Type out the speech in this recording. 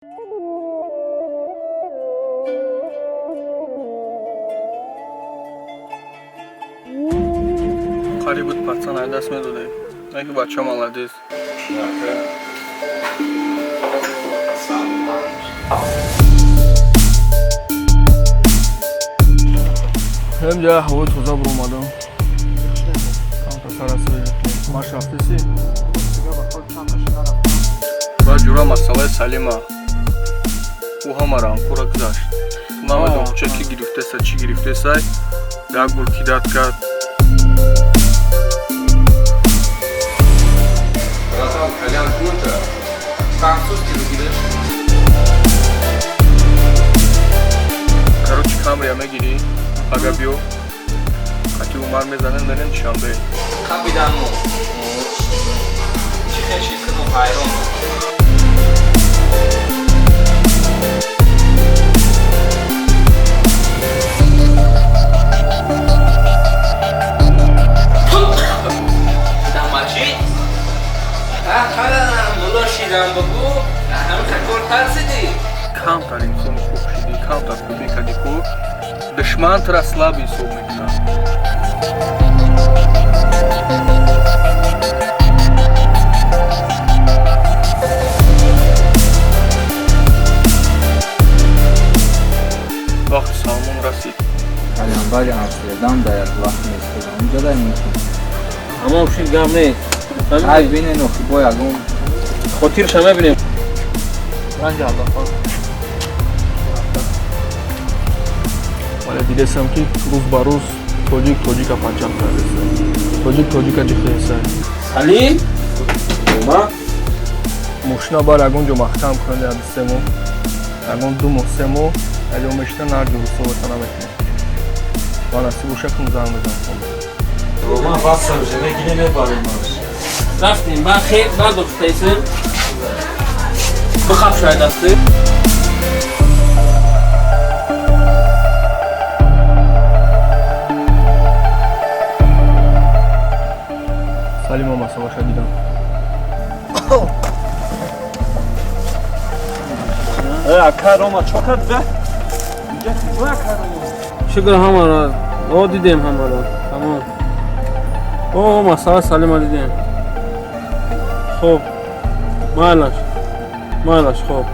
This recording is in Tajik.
Қариб буд, пацан ай даст медоде. Наки бача молодец. Ҳамҷа ҳавои тоза буромадам. Камта сара маш рафтеси? Ба ҷура масъалаи Салима. Ӯ ҳама ранкура гузашт. Намедонам, куча ки гирифтеса, чӣ гирифтесай. Як бор кидать кард. Братан, кальян круто. Французский выгибешь. Короче, камрия мегирӣ, ага биё. Қати Умар мезанем, мерем Душанбе. Қабидан мо. Чӣ хел чиз кунам, ҳайрон. Дамачи? Мулло шидам бигӯ, ҳамин кор тарсидӣ. Камтар инсони хуб шидӣ, камтар хубӣ кардӣ ку, душман тура слаб ҳисоб мекунад. Вақти Салмон расид. Калянбари Амстердам да як вақт местодам. Унҷа да мумкин. Ҳамон шид, гап не. Ай бинен, охи бо ягон Хотирша мебинем. Ранҷи Аллоҳ. Вале дидесам, ки рӯз ба рӯз тоҷик тоҷика панчам кардеса. Тоҷик тоҷика ҷихеса. Салим? Ма? Мошина бар ягон ҷо маҳкам кунад, як 3 моҳ. Ягон 2 моҳ, 3 моҳ, ягон мешина нарҷи русовата намекунем. Ва насиб боша, кун занг мезанам. Роман баста уже мегирем, мебарем. Рафтем, ба хер, бардохтаисем. Бихаб шояд дасти. Салима масъалаша дидам. Ака Рома чо кард бе? Инҷа куҷо, ака Рома? Шукр, ҳамаро. О, дидем ҳамаро. Тамом. О, масъала Салима дидем. Хуб. Майлаш. Майлаш, хуб.